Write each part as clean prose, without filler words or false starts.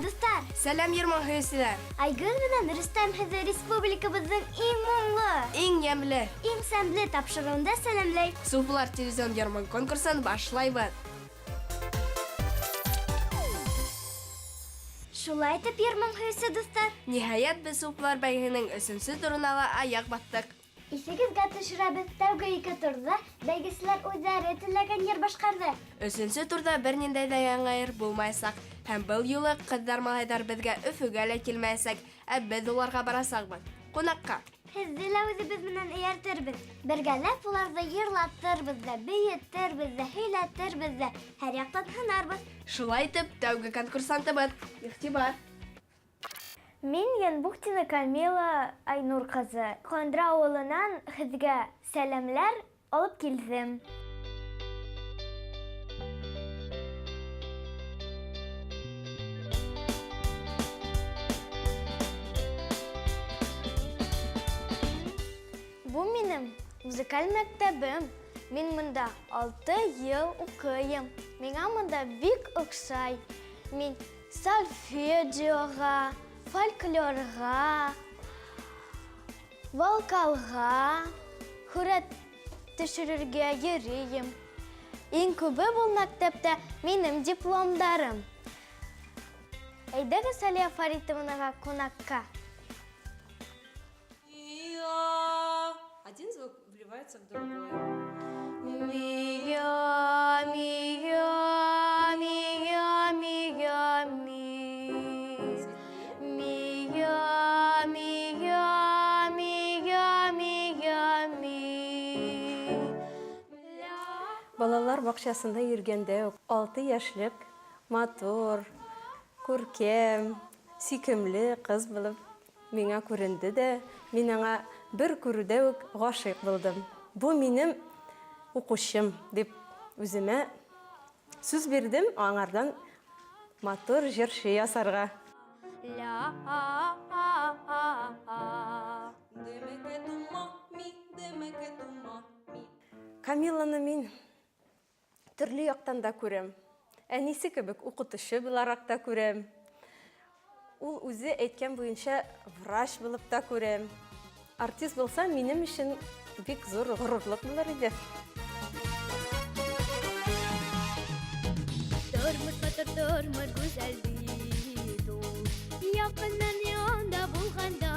дуҫтар! Сәләм, йыр-моң һөйөүселәр! Айгөл менән Рөстәм һеҙҙе республикабыҙҙың иң моңло, Иң йәмле иң сәмле тапшырыуында сәләмләй. Суфылар телевизион йыр-моң конкурсын башлайбыҙ. Шулай итеп, йыр-моң һөйөүсе дуҫтар, Ниһайәт, беҙ Суфылар бәйгеһенең өсөнсө турына ла аяҡ баҫтыҡ. Иҫегеҙгә төшөрәбеҙ, тәүге ике турҙа бәйгеселәр үҙҙәре теләгән йыр башҡарҙы. Өсөнсө турҙа бер ниндәй ҙә яңы йыр булмаясаҡ. Һәм был юлы ҡыҙҙар-малайҙар беҙгә Өфөгә лә килмәйәсәк, ә беҙ уларға барасаҡбыҙ. Ҡунаҡҡа. Һеҙҙе лә үҙебеҙ менән эйәртербеҙ. Бергәләп уларҙы йырлатырбыҙ ҙа, бейетербеҙ ҙә, һөйләтербеҙ ҙә, һәр яҡтан һынарбыҙ. Шулай итеп, тәүге конкурсантыбыҙ. Иғтибар! Мин Янбухтина Камила Айнур ҡыҙы. Ҡандра ауылынан һеҙгә сәләмләр алып килдем. Бу минең музыкаль мәктәбем. Мин мында 6 йыл уҡыйым. Миңә мында бик оҡшай. Мин сольфеджиоға, фольклорға, вокалға, һүрәт төшөрөргә йөрөйөм. Иң күбе был мәктәптә минең дипломдарым. Әйҙәгеҙ Салия Фаритовнаға ҡунаҡҡа. Один звук вливается в другой. Мия, мия, мия, мия, ми. Мия, мия, мия, мия, ми. Балалар баҡсаһында йөрөгәндә үк 6 йәшлек матур, күркәм, сөйкөмлө ҡыҙ булып миңә күренде дә, мин аңа бер күрүҙә үк ғашиҡ булдым. Бу минең уҡыусым дип үҙемә сүз бирҙем, аңарҙан матур йырсы ясарға. Ля, а, а, а, а. Камиланы мин төрлө яҡтан да күрәм. Әнисе кебек уҡытыусы булараҡ та күрәм. Ул үҙе әйткән буйынса врач булып та күрәм. Артист булса, минең өсөн бик ҙур ғорурлыҡ булыр ине. Тормош матур, тормош гүзәл бит ул. Яҡыннан янда булғанда,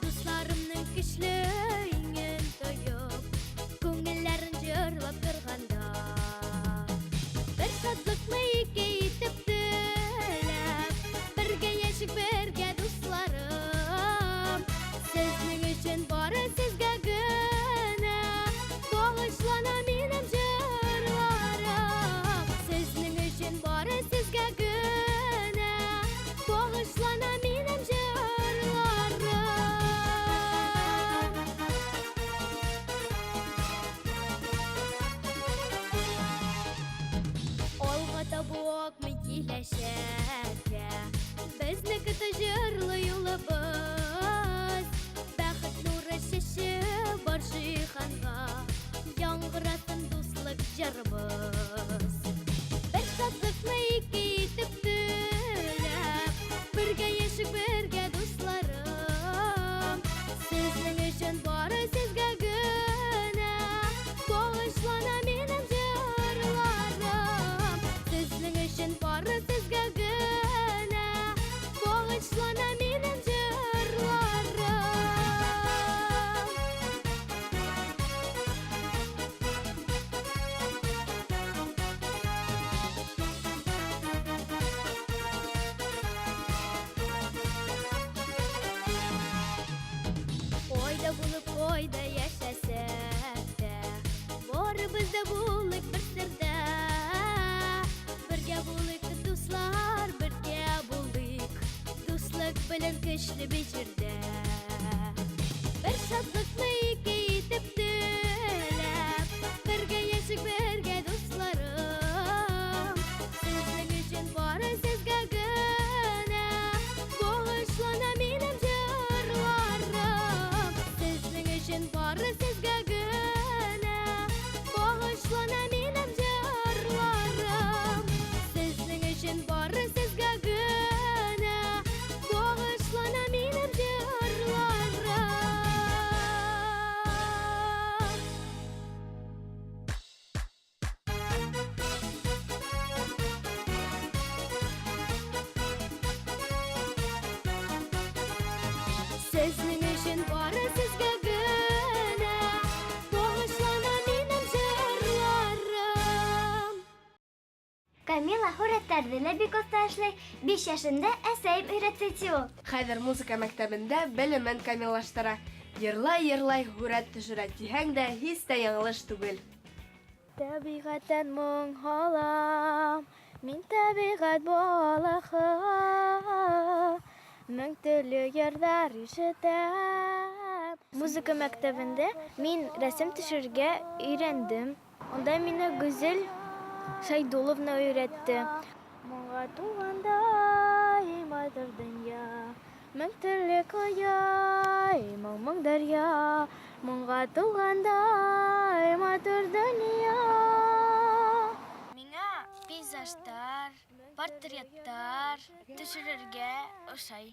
дуҫларымның көслө иңен тойоп, күңелләрен йырлап торғанда, бер шатлыҡны ике итеп теләп, бергә йәшик, бергә дуҫларым. Сезнең өсөн бары сезгә генә бағышлана минең йырларым. Сезнең өсөн бары сезгә генә бағышлана минең йырларым. Алға табып мин киләсәккә, беҙҙе көтә йырлы юлыбыҙ. Бәхет нуры сәсеп бар жиһанға, яңғырасын дуҫлыҡ йырыбыҙ. Бер шатлыҡны ике итеп теләп, бергә йәшик, бергә дуҫларым. Сезнең өсөн бары сезгә генә бағышлана минең йырларым. Сезнең өсөн бары сезгә генә бағышлана минең йырларым. Ҡайҙа булып, ҡайҙа йәшәсәк тә, барыбыҙ ҙа булыйҡ бер серҙә. Бергә булыйҡ, дуҫлар, бергә булыйҡ, дуҫлыҡ белән көслө бер ерҙә. Бер шатлыҡны ике итеп теләп, бергә йәшик, бергә дуҫларым. Сезнең өсөн бары сезгә генә бағышлана минең йырларым. Сезнең өсөн бары сезгә генә бағышлана минең йырларым. Сезнең өсөн бары сезгә Камила һүрәттәрҙе лә бик оҫта эшләй. 5 йәшендә әсәйем өйрәтте, ти ул. Хәҙер музыка мәктәбендә белемен камиллаштыра. Йырлай-йырлай һүрәт төшөрә тиһәң дә һис тә яңылыш түгел. Тәбиғәттән моң һалам, мин тәбиғәт балаһы. Мең төрлө йырҙар ишетәм. Музыка мәктәбендә мин рәсем төшөрөргә өйрәндем. Унда мине Гүзәл Шайдуловна өйрәтте. Моңға туғандай матур донъя, мең төрлө ҡояй, моң-моң дәрья. Моңға туғандай матур донъя. Миңа пейзаждар, портреттар төшөрөргә ошай.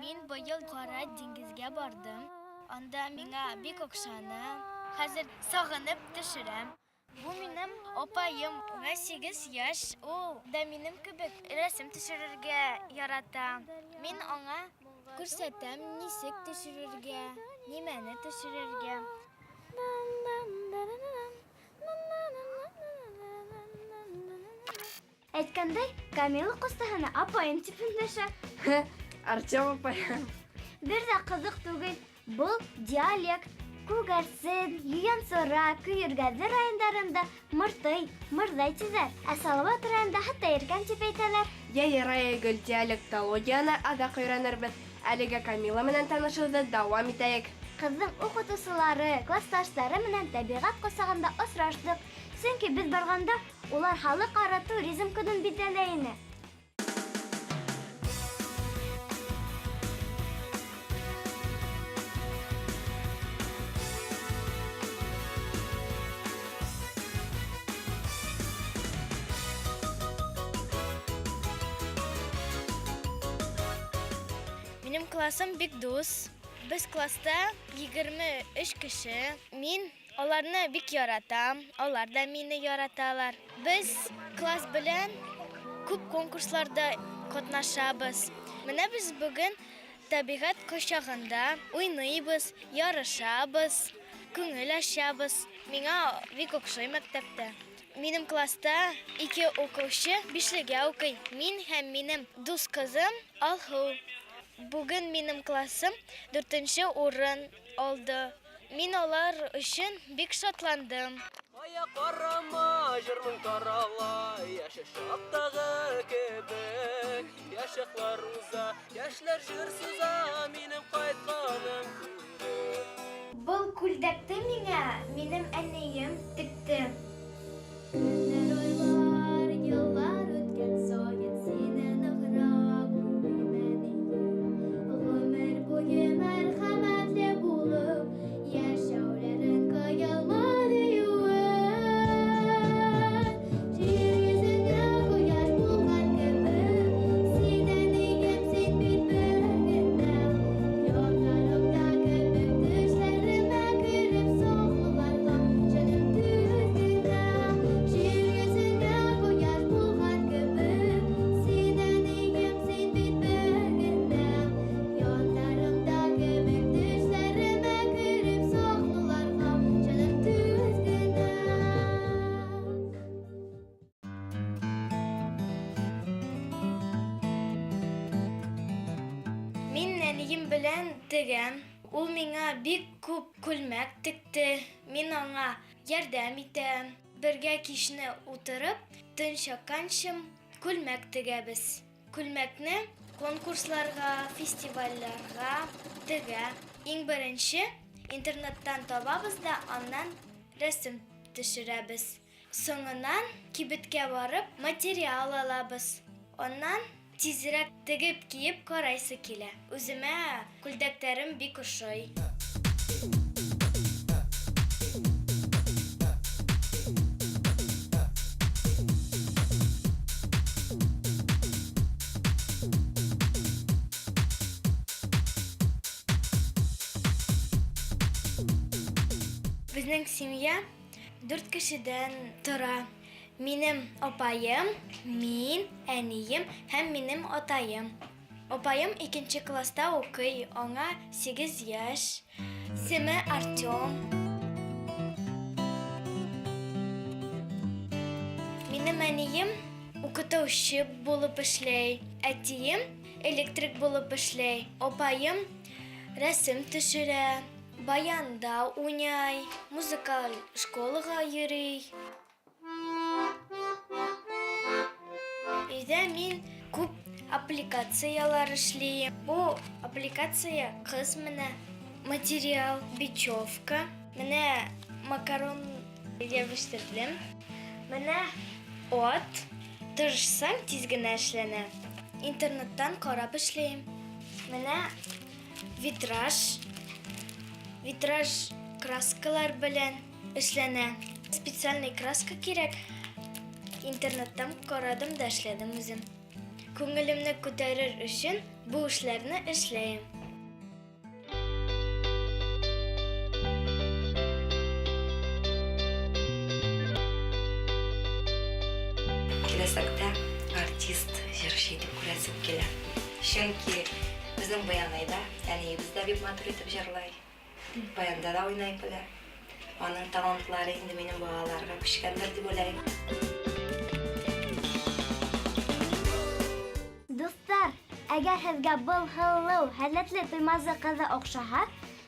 Мин быйыл Ҡара диңгеҙгә барҙым. Анда миңа бик оҡшаны. Хәҙер сағынып төшөрәм. Бу минем апайым, уңа 8 йәш. Ул да минем кебек рәсем төшөрөргә ярата. Мин аңа күрсәтәм нисек төшөрөргә, нимәне төшөрөргә. Әйткәндәй, Камила ҡустыһына апайым тип өндәшә. Артем апайым. Бер ҙә ҡыҙыҡ түгел. Был диалект. Күгәрсен, Ейәнсура, Көйөргәҙе райондарында мыртый, мырҙай тиҙәр. Ә Салауат районында хатта иркән тип әйтәләр. Йә, ярай, Айгөл, диалектологияны аҙаҡ өйрәнербеҙ. Әлегә Камила менән танышыуҙы дауам итәйек. Ҡыҙҙың уҡытыусылары, класташтары менән тәбиғәт ҡосағында осраштыҡ. Сөнки беҙ барғанда улар халыҡ-ара туризм көнөн билдәләй ине. Минең классым бик дуҫ. Беҙ класста 23 кеше. Мин уларны бик яратам, улар ҙа мине яраталар. Беҙ класс белән күп конкурсларҙа ҡатнашабыҙ. Менә беҙ бөгөн тәбиғәт ҡосағында уйныйбыҙ, ярышабыҙ, күңел асабыҙ. Миңа бик оҡшай мәктәптә. Минең класста 2 уҡыусы бишлегә уҡый. Мин һәм минең дуҫ ҡыҙым Алһыу. Бөгөн минең классым 4-нсе урын алды. Мин улар өсөн бик шатландым. Ҡая ҡарама, җыр-моң тарала, яше шаҡтағы кебек. Яшаҡлар уза, йәшләр җыр суза, минең ҡайтҡаным күреп. Был күлдәкте миңә минең әнейем текте. Көннәр, айлар, йыллар үткән сайын сине нығыраҡ күрәм, әнейем. Ғүмер буйы мәрхәмәтле булып, йәшәүләрен ҡыялма дөйөүен. Ер йөҙөндә ҡояш булған кебек, син әнейем, син бит бер генә. Яндарымда кебек төшләремә кереп саҡларға жаным түҙ генә. Ер йөҙөндә ҡояш булған кебек, син әнейем, син бит бер генә. Яндарымда кебек төшләремә кереп саҡларға жаным түҙ генә. Мин әнейем белән тегәм. Ул миңа бик күп күлмәк текте. Мин аңа ярҙам итәм. Бергә кичне утырып, төн чыкканчы күлмәк тегәбеҙ. Күлмәкне конкурсларға, фестивалдарға тегә. Иң беренсе интернеттан табабыҙ ҙа анан рәсем төшөрәбеҙ. Соңынан кибеткә барып материал алабыҙ. Аннан тизерәк тегеп кейеп ҡарайсы килә. Үҙемә күлдәктәрем бик ошай. Беҙҙең семья 4 кешедән тора. Минең апайым, мин, әнием һәм минең атайым. Апайым 2 класста уҡый, аңа 8 йәш. Исеме Артем. Минең әнием укытыусы булып эшләй. Әтием электрик булып эшләй. Апаем рәсем төшерә, баянда уйнай, музыкаль школага йөри. Өйҙә мин күп аппликациялар эшләйем. Бу аппликация ҡыҙ менә материал, бечевка, менә макарон ябыштерҙем. Менә ат, тырышсаң тиҙ генә эшләнә. Интернеттан ҡарап эшләйем. Менә витраж, витраж краскалар белән эшләнә. Специальный краска кирәк. Интернеттан ҡарадым да эшләдем үҙем. Күңелемде күтәрер өсөн бу эшләрне эшләйем. Киләсәктә артист, җырчы итеп күрәсем килә. Чөнки безнең Баянайда әниебез дә бик матур итеп җырлай. Баянда да уйнай белә. Аның талантлары инде минем балаларга күчкәндер дип уйлыйм. Дуҫтар, әгәр һеҙгә был һылыу, һәләтле Туймазы ҡыҙы оҡшаһа,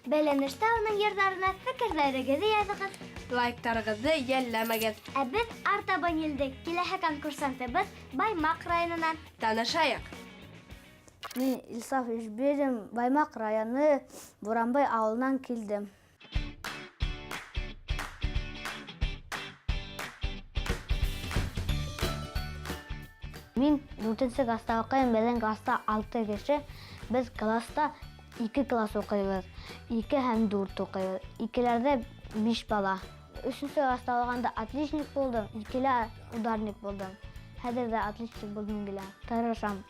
бәйләнештә уның йырҙарына фекерҙәрегеҙҙе яҙығыҙ. Лайктарығыҙҙы йәлләмәгеҙ. Ә беҙ артабан килдек. Киләһе конкурсантыбыҙ Баймаҡ районынан. Танышайыҡ. Мин Илсаф Ишбирин, Баймаҡ районы Буранбай ауылынан килдем. Мин дүртенсе класта уҡыйым, беҙҙең класта 6 кеше. Беҙ класта 2 класс уҡыйбыҙ, 2 һәм 4 уҡыйбыҙ. Икеләрҙә 5 бала. Өсөнсө класта алғанда отличник булдым, икелә ударник булдым. Хәҙер ҙә отличник булдым килә. Тырышам.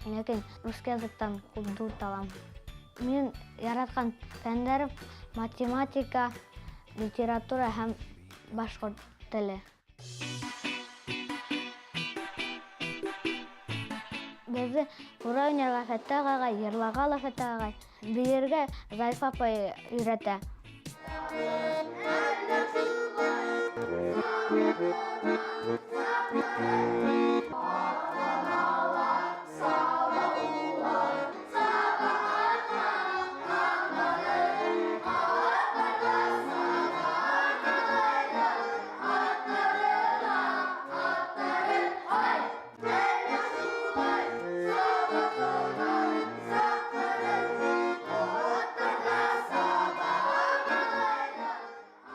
Ләкин русский языктан күп 4 алам. Мин яратҡан фәндәрем математика, литература һәм башҡорт теле. Беҙҙе ҡурай уйнарға Фәттах ағай, йырларға ла Фәттах ағай, бейергә Зарифа апай өйрәтә.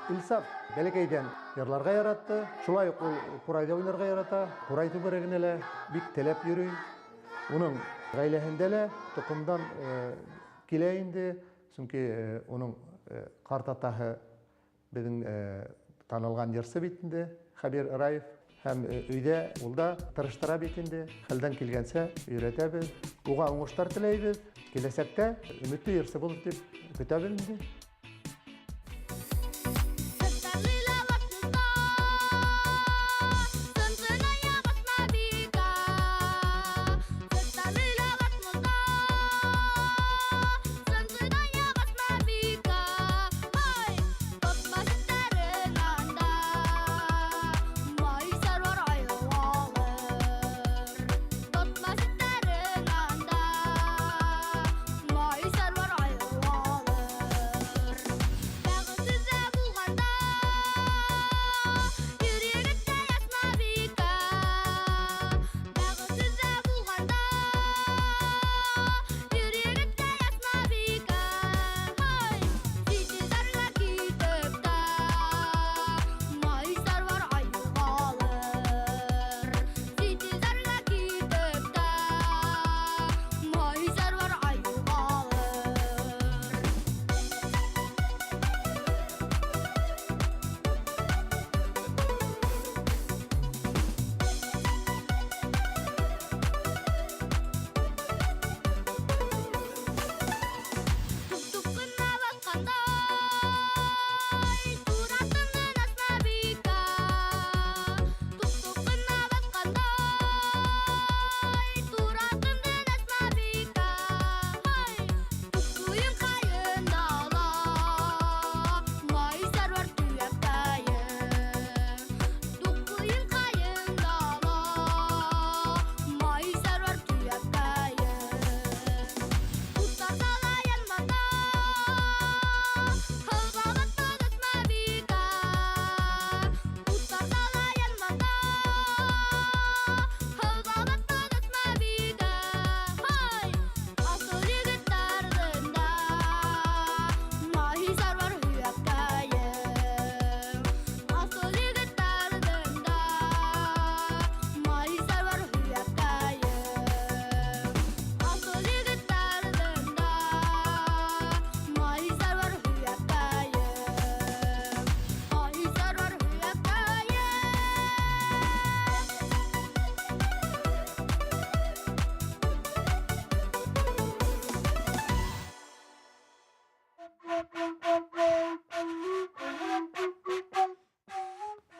Илсаф бәләкәйҙән йырларға яратты, шулай уҡ ул ҡурайҙа уйнарға ярата, ҡурай түгәрәгенә лә бик теләп йөрөй. Уның ғаиләһендә лә тоҡомдан килә инде, сөнки уның ҡарт атаһы беҙҙең танылған йырсы бит инде, Хәбир Раев. Һәм өйҙә ул да тырыштыра бит инде, хәлдән килгәнсә өйрәтәбеҙ. Уға уңыштар теләйбеҙ, киләсәктә өмөтлө йырсы булыр тип көтәбеҙ инде.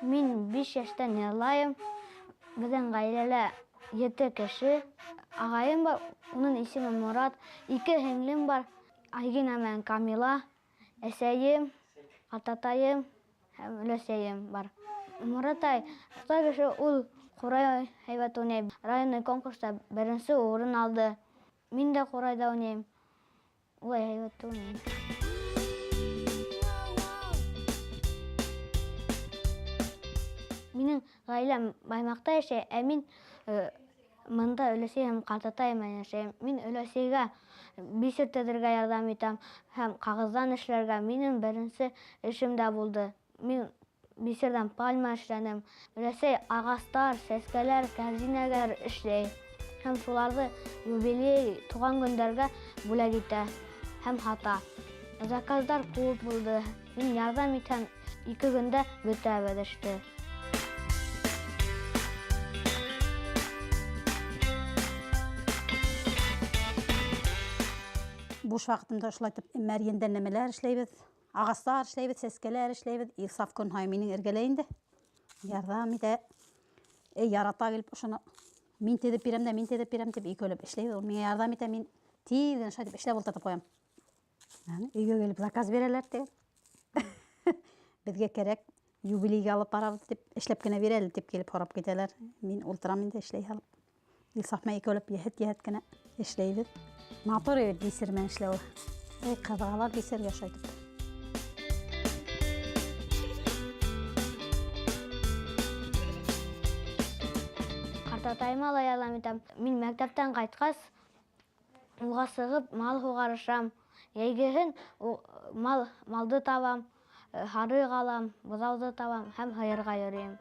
Мин 5 йәштән йырлайым. Беҙҙең ғаиләлә 7 кеше. Ағайым бар, уның исеме Морат. 2 һеңлем бар, Айгина менән Камила. Әсәйем, ҡартатайым һәм өләсәйем бар. Моратай оҫта кеше, ул ҡурай һәйбәт уйнай. Районный конкурста 1-нсе урын алды. Мин дә ҡурайҙа уйнайым. Улай һәйбәт уйнайым. Минең ғаиләм Баймаҡта йәшәй, ә мин мында өләсәй һәм ҡартатай менән йәшәйем. Мин өләсәйгә бисер теҙергә ярҙам итәм һәм ҡағыҙҙан эшләргә. Минең беренсе эшем дә булды. Мин бисерҙән пальма эшләнем. Өләсәй ағастар, сәскәләр, кәрзинәләр эшләй һәм шуларҙы юбилей, тыуған көндәргә бүләк итә һәм һата. Заказдар күп булды. Мин ярҙам итһәм, 2 көндә бөтәбеҙ эште. Буш ваҡытымда ошолайтып мәрйендән нәмәләр эшләйбеҙ, ағастар эшләйбеҙ, сәскәләр эшләйбеҙ. Илсаф көн һайын минең эргәлә инде. Ярҙам итә. Ярата килеп ошоно мин теҙеп бирәм дә, мин теҙеп бирәм тип икәүләп эшләйбеҙ. Ул миңә ярҙам итә, мин тиҙ генә шулай итеп эшләп ултыртып ҡуям. Өйгә килеп заказ бирәләр тип. Беҙгә кәрәк, юбилейгә алып барабыҙ тип, эшләп кенә бир әле тип килеп һорап китәләр. Мин ултырам инде эшләй һалып. Илсаф менән икәүләп йәһәт-йәһәт кенә эшләйбеҙ. Матур бит бисер менән эшләүе. Эй, ҡыҙығалар бисергә шулай итеп. Ҡартатайыма ла ярҙам итәм. Мин мәктәптән ҡайтҡас, уға сығып мал һуғарышам. Йәйгеһен малды табам, һарыҡ алам, быҙауҙы табам һәм һыйырға йөрөйөм.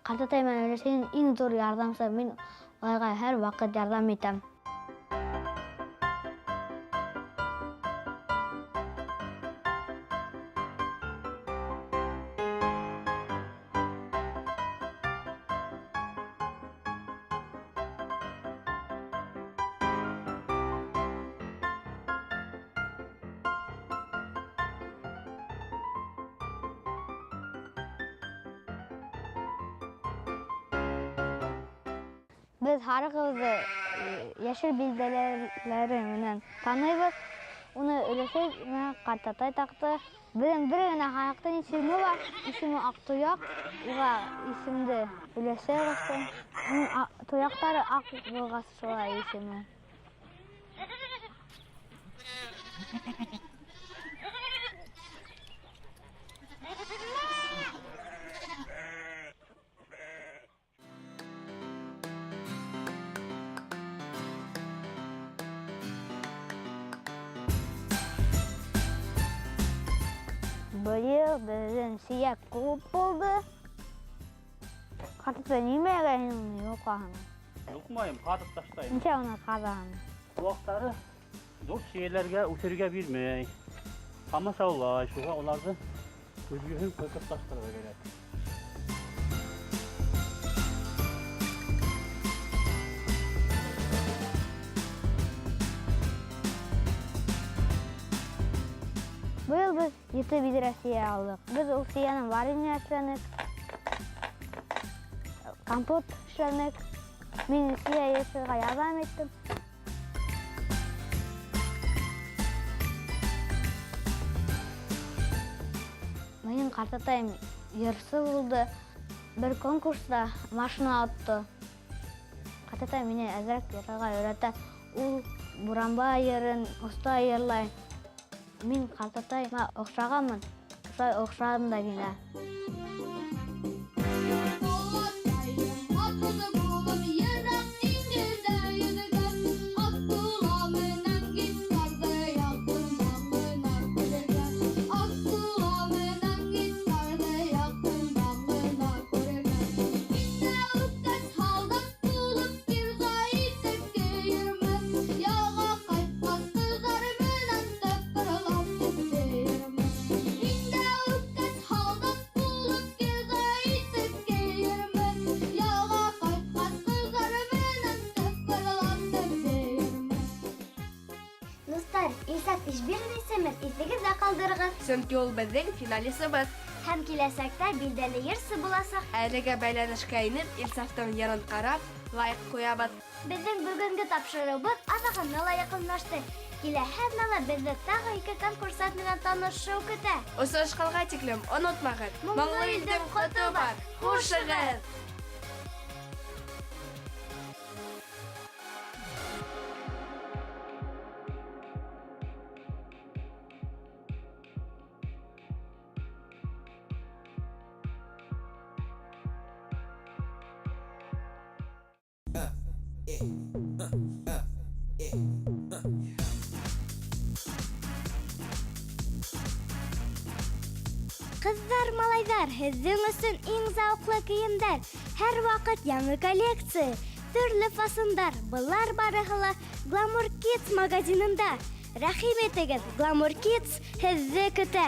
Ҡартатай менән өләсәйем иң ҙур ярҙамсы. Мин уларға һәр ваҡыт ярҙам итәм. Беҙ һарығыбыҙҙы йәшел билдәләре менән таныйбыҙ. Уны өләсәй менән ҡартатай таҡты. Беҙҙең бер генә һарыҡтың исеме бар, исеме Аҡтояҡ. Уға исемде өләсәй ҡушты. Уның тояҡтары аҡ булғас шулай исеме. Быйыл беҙҙең сейәк күп булды. Ҡартатай, нимәгә һин уны йолҡаһың? Йолҡмайым, ҡаҙып ташлайым. Нисә уны ҡаҙаһың? Ҡыуаҡтары ҙур сейәләргә үҫергә бирмәй. Ҡамасаулай, шуға уларҙы көҙгөһөн ҡырҡып ташларға кәрәк. Быйыл беҙ 7 биҙрә сейә алдыҡ. Беҙ ул сейәнең варенье эшләнек, компот эшләнек. Мин сейә йышырға ярҙам иттем. Минең ҡартатайым йырсы булды. Бер конкурста машина отто. Ҡартатай мине әҙерәк йырларға өйрәтә. Ул Буранба йырын оҫта йырлай. Мин ҡартатайыма оҡшағанмын, шулай оҡшағым да килә. Дуҫтар, Илсаф Ишбирин исемен иҫегеҙҙә ҡалдырығыҙ. Сөнки ул беҙҙең финалисыбыҙ. Һәм киләсәктә билдәле йырсы буласаҡ. Әлегә бәйләнешкә инеп, Илсафтың йырын ҡарап, лайк ҡуябыҙ. Беҙҙең бөгөнгө тапшырыуыбыҙ аҙағына ла яҡынлашты. Киләһе аҙнала беҙҙе тағы ике конкурсант менән танышыу көтә. Осрашҡанға тиклем онотмағыҙ, Моңло илдең ҡото бар. Хушығыҙ! Ҡыҙҙар, малайҙар, һеҙҙең өсөн иң зауыҡлы кейемдәр, һәр ваҡыт яңы коллекция, төрлө фасондар. Былар барыһы ла Glamour Kids магазинында. Рәхим итегеҙ, Glamour Kids һеҙҙе көтә.